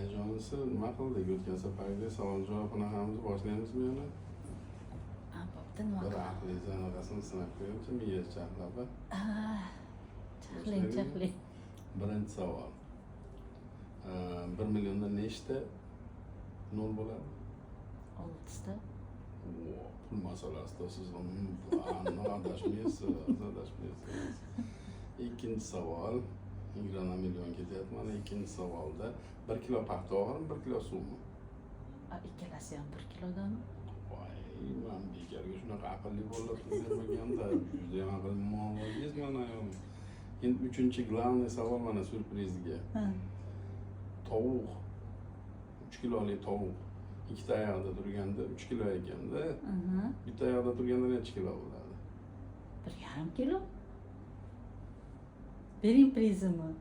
Hayajonlisi, nima qildik o'tgan safargidek savol javob qanaqamiz, boshlaymizmi yana? Ha, bo'pti, nima Bir qilamiz? aqlingizni anaqasini sinab ko'raychi, miya charxlab. Ah, charxlang, charxlang. Birinchi savol. 1 millionda nechta nol bo'ladi? Oltita. Vo, pul masalasida siz aniq adashmaysiz, adashmaysiz. Ikkinchi savol, 20 million ketyapti. Mana, ikkinchi savolda 1 kilo paxta og'irmi, 1 kilo suvmi? A, ikkalasi ham 1 kilodan. Voy, man bekorga shunaqa aqlli bolalar tug'dirmaganda, judayam aqlli, молодец mana ayol. Endi uchinchi, главный savol, mana, syurprizga. Tovuq, 3 kilolik tovuq ikkita oyog'ida turganda 3 kilo ekanda, bitta oyog'ida turganda necha kilo bo'ladi? 1,5 kilo. Bering prizimni.